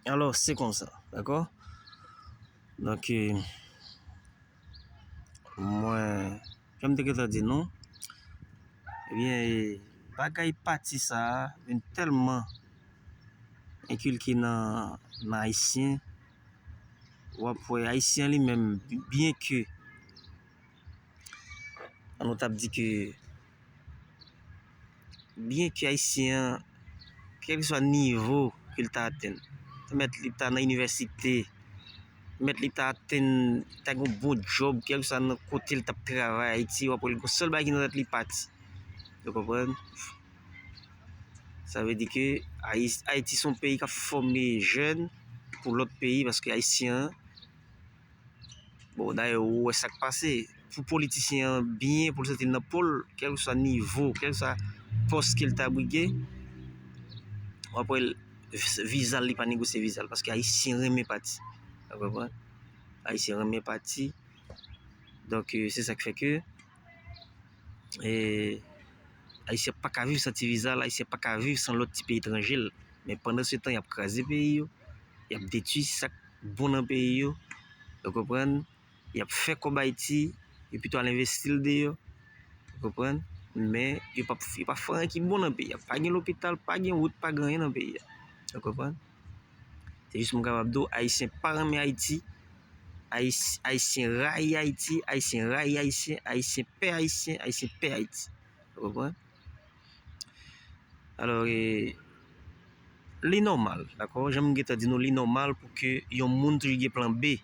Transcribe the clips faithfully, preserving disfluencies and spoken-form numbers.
Alò, se konsa, dakò? Donk, e, mwen, jan m te gentan di nou, ebyen, e, bagay pati sa a vin tèlman enkilke nan, nan Ayisyen, w ap wè Ayisyen li menm, byen ke, an nou t ap di ke, byen ke Ayisyen an, kèlkeswa nivo ke l ta atenn, mèt li ta nan inivèsite, mèt li ta atenn, ta gen yon bon djòb, kèlkeswa nan kote l t ap travay Ayiti, w ap wè l gen yon sèl bagay ki nan tèt li, pati. Ou konprann? Sa vle di ke Ayi-, Ayiti se yon peyi k ap fòme jèn pou lòt peyi, paske Ayisyen an, bon, dayè, ou wè sa k pase. Pou politisyen an byen, pou l santi l nan po l, kèlkeswa nivo, kèlkeswa pòs ke l ta brige, w ap wè l, viza l, li pa negosye viza l, paske Ayisyen renmen pati. Ou konprann? Ayisyen renmen pati. Donk, e, se sa k fè ke, e, Ayisyen pa ka viv san ti viza l, Ayisyen pa ka viv san lòt ti peyi etranje l. Men pandan se tan, y ap kraze peyi yo, y ap detwi sa k bon nan peyi yo. Ou konprann? Y ap fè kòb Ayiti, yo pito al envesti l deyò. Ou konprann? Men yo p ap, yo pa fè anyen ki bon nan peyi a. Pa gen lopital, pa gen wout, pa gen anyen nan peyi a. Ou konprann? Se jis pou m kapab di w, Ayisyen pa renmen Ayiti, Ayis-, Ayisyen rayi Ayiti, Ayisyen rayi Ayisyen, Ayisyen pè Ayisyen, Ayisyen pè Ayiti. Ou konprann? Alò, e, li nòmal, dakò? Jan m gentan di nou, li nòmal pou ke yon moun toujou gen plan B.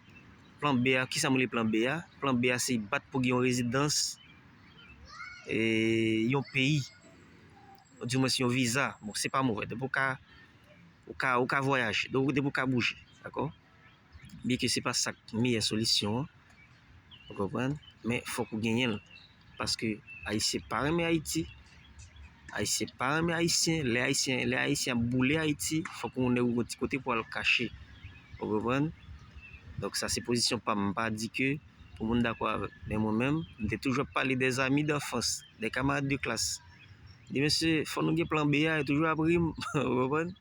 Plan B a, kisa m rele plan B a? Plan B a, se bat pou gen yon rezidans, e, yon peyi. Ou di mwen se yon viza. Bon, se pa movè. Depi w ka, ou ka, ou ka vwayaje, depi, depi w ka bouje, dakò? Byen ke se pa sa k meyè solisyon an, ou konprann? Men fòk ou genyen l. Paske Ayisyen pa renmen Ayiti. Ayisyen pa renmen Ayisyen. Lè Ayisyen, lè Ayisyen ap boule Ayiti, fòk ou nèg ou gon ti kote pou al kache. Ou konprann? Donk sa se pozisyon pa m. M pa di ke pou moun dakò avè m. Men mwen menm, m te toujou ap pale des amis d'enfance, des camarades de classe. M di, mesye, fò nou gen plan B a, yo toujou ap ri m. Ou konprann?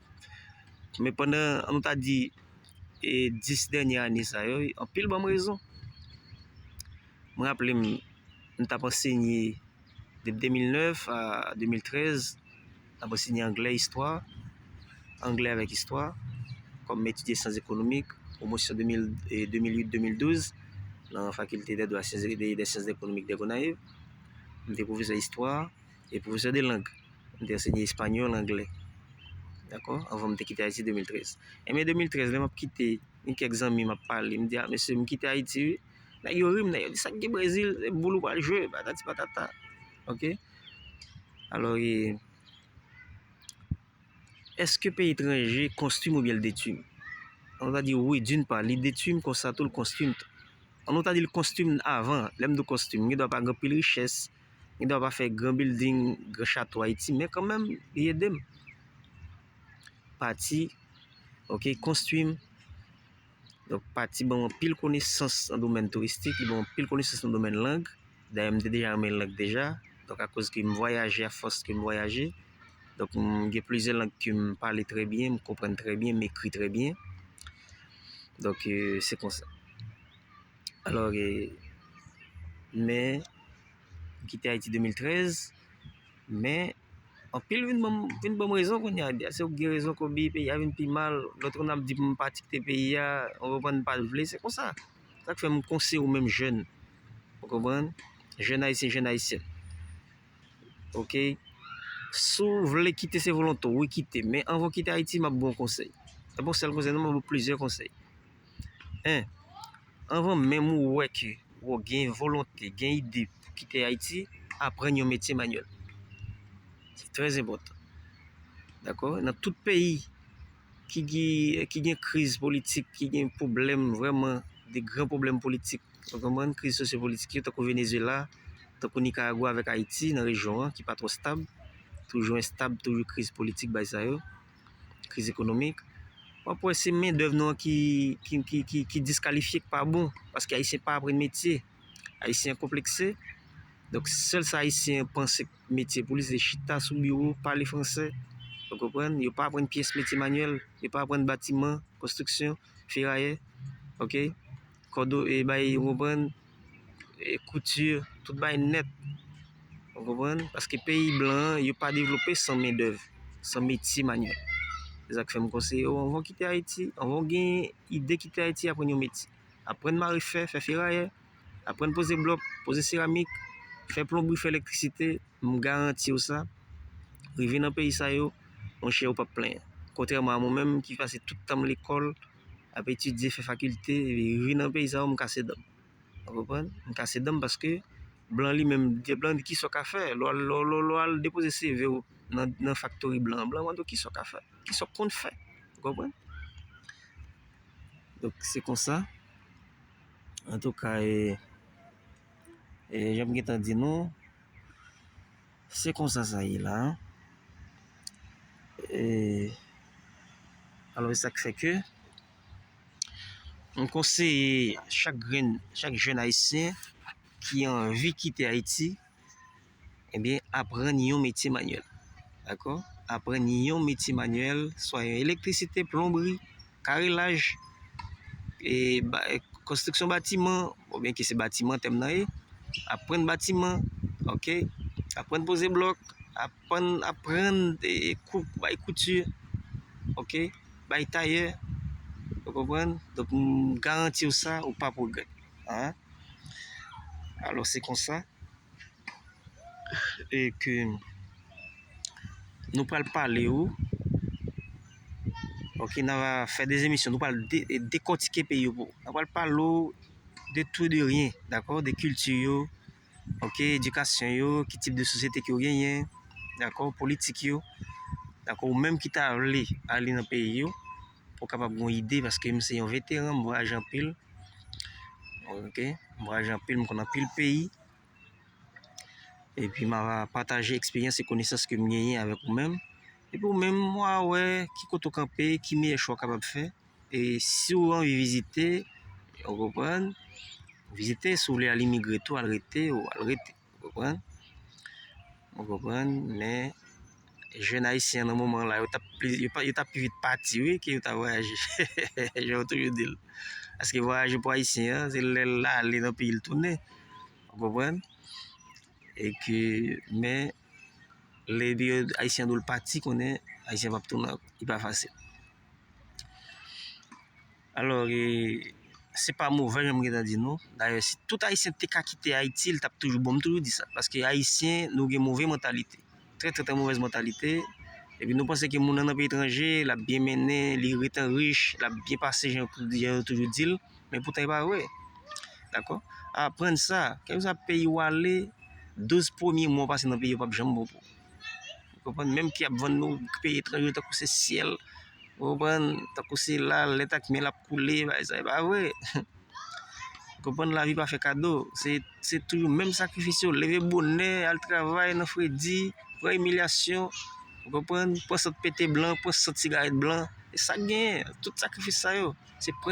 Men pandan, an nou ta di, e, dis dènye ane sa yo, anpil ban m rezon. Mwen raple m, m t ap ansenye de de mil nèf a de mil trèz, m t ap ansenye anglè, istwa, anglè avèk istwa, kòm m etidye syans ekonomik, pwomosyon de mil, e, de mil uit de mil douz, nan fakilte dè dwa, syans, dè, dè syans ekonomik dè Gonayiv. M te pwofesè istwa e pwofesè de lang. M te ansenye espanyòl, anglè. Dakò? Anvan m te kite Ayiti de mil trèz. Enben de mil trèz, lè m ap kite, gen kèk zanmi m ap pale, m di, "A, mesye, m kite Ayiti, wi." Nèg yo ri m, nèg yo di, "Sa k gen Brezil? Se boul ou pral jwe, patati patata." Oke? Alò, e, èske peyi etranje konstwi m oubyen l detwi m? An nou ta di, wi, d'une part, li detwi m, konsa tou l konstwi m tou. An nou ta di l konstwi m avan, lè m di w konstwi m, m gen dwa pa gen anpil richès, m gen dwa pa fè gran building, gran chato Ayiti, men kanmenm, li ede m. Pati, oke, konstwi m. Donk, pati ban m anpil konesans nan domèn touristik, li ban m anpil konesans nan domèn lang. Dayè, m te deja renmen lang deja. Donk, akoz ke m vwayaje, afòs ke m vwayaje, donk, m gen plizyè lang ke m pale trè byen, m konprann trè byen, m ekri trè byen. Donk, e, se konsa. Alò, e, men, m kite Ayiti de mil trèz, men anpil vin ban m, vin ban m rezon kounye a. Di a, se ou k gen rezon, Kobe, peyi a vin pi mal. Lòt moun ap di pou m pati kite peyi a, ou konprann, m pa t vle, se konsa. Sa k fè m konseye ou menm jèn, ou konprann? Jèn ayisyen, jèn ayisyèn. Oke? Si w vle kite, se volonte w, wi, kite. Men anvan w kite Ayiti, m ap ba w yon konsèy. Se pa yon sèl konsèy, non, m ap ba w plizyè konsèy. En, anvan menm ou wè ke w gen volonte, gen ide pou kite Ayiti, aprann yon metye manyèl. Se trè enpòtan. Dakò? Nan tout peyi ki, ki, ki gen kriz politik, ki gen pwoblèm vrèman, de gran pwoblèm politik, ou konprann, kriz sosyopolitik yo, tankou Venezuela, tankou Nicaragua avèk Ayiti nan rejyon an, ki pa twò stab, toujou enstab, toujou kriz politik, bay sa yo, kriz ekonomik. W ap wè se mendèv nou an ki, ki, ki, ki, ki diskalifye, ki pa bon, paske Ayisyen pa aprann metye. Ayisyen konplekse. Donk, sèl sa Ayisyen panse k metye pou li, se chita sou biwo, pale fransè, Ou konprann? Yo pa aprann pyès metye manyèl, yo pa aprann batiman, konstriksyon, ferayè, oke? Kòdo, e bay, ou konprann? E kouti, tout bay nèt. Ou konprann? Paske peyi blan an, yo pa devlope san mendèv, san metye manyèl. Se sa k fè m konseye w, anvan w kite Ayiti, anvan w gen ide kite Ayiti, aprann yon metye. Aprann mare fè, fè ferayè, aprann poze blòk, poze seramik, fè plonbri, fè elektrisite, m garanti w sa, rive nan peyi sa yo, monchè, ou p ap plenyen. Kontrèman a mwen menm ki pase tout tan m lekòl, ap etidye, fè fakilte, epi rive nan peyi sa yo, m kase dan m. Ou konprann? M kase dan m paske blan li menm, blan di kisa w ka fè. Lè w al, lè w, lè w, lè w al depoze C V w nan, nan faktori blan, blan mande w kisa w ka fè, kisa w konn fè. Ou konprann? Donk, se konsa. Antouka, e, e, jan m gentan di nou, se konsa sa ye la. E, alò, se sa k fè ke m konseye chak grenn, chak jèn ayisyen ki anvi kite Ayiti, ebyen, aprann yon metye manyèl. Dakò? Aprann yon metye manyèl, swa elektrisite, plonbri, karelaj, e, ba, e, konstriksyon batiman, oubyen ke se batiman tèm nan ye, aprann batiman, oke? Aprann poze blòk, aprann, aprann, e, kou, bay kouti, oke? Bay tayè, ou konprann? Donk, m garanti w sa, ou p ap regrèt. Hein? Alò, se konsa. E ke nou pral pale w, oke, n a fè de emisyon, nou pral de-, dekòtike peyi yo pou ou. N a pral pale w de tou e de ryen, dakò, de kilti yo, oke, edikasyon yo, ki tip de sosyete ke yo genyen, dakò, politik yo, dakò, ou menm ki ta vle ale nan peyi yo, pou w kapab gen yon ide, paske m se yon veteran, m vwayaje anpil, oke, m vwayaje anpil, m konn anpil peyi, epi m a pataje eksperyans e konesans ke m genyen avèk ou menm. Epi ou menm, w a wè ki kote w kanpe, ki meyè chwa w kapab fè. E si w anvi vizite, ou konprann, vizite, si w vle al imigre tou, al rete, ou al rete. Ou konprann? Ou konprann? Men, jèn ayisyen nan moman la, yo t ap pli, yo pa, yo t ap pi vit pati, wi, ke yo t ap vwayaje. Jan yo toujou di l. Paske vwayaje pou ayisyen an, se lè l ale nan peyi l tounen. Ou konprann? E ke, men, lè epi yo, ayisyen an di w l pati, konnen ayisyen p ap tounen ankò. Li pa fasil. Alò, e, se pa movè, jan m gentan di nou. Dayè, si tout ayisyen te ka kite Ayiti, li t ap toujou bon. M toujou di sa. Paske ayisyen, nou gen move mantalite. Trè, trè, trè movèz mantalite. Epi nou panse ke moun nan nan peyi etranje, l ap byen mennen, li ret an rich, l ap byen pase, jan yo, jan yo toujou di l. Men poutan, e pa vre. Dakò? Aprann sa. Kèlkeswa peyi w ale, douz premye mwa w pase nan peyi, yo p ap janm bon pou ou. Ou konprann? Menm ki ap vann nou peyi etranje, tankou se syèl. Ou konprann? Tankou se la, lèt ak myèl ap koule, bagay sa, e pa vre. Ou konprann? Lavi pa fè kado. Se, se toujou menm sakrifis yo. Leve bonè, al travay nan fredi, pran imilyasyon. Ou konprann? Pran sant pete blan, pran sant sigarèt blan. E sa k genyen. Tout sakrifis sa yo, se pran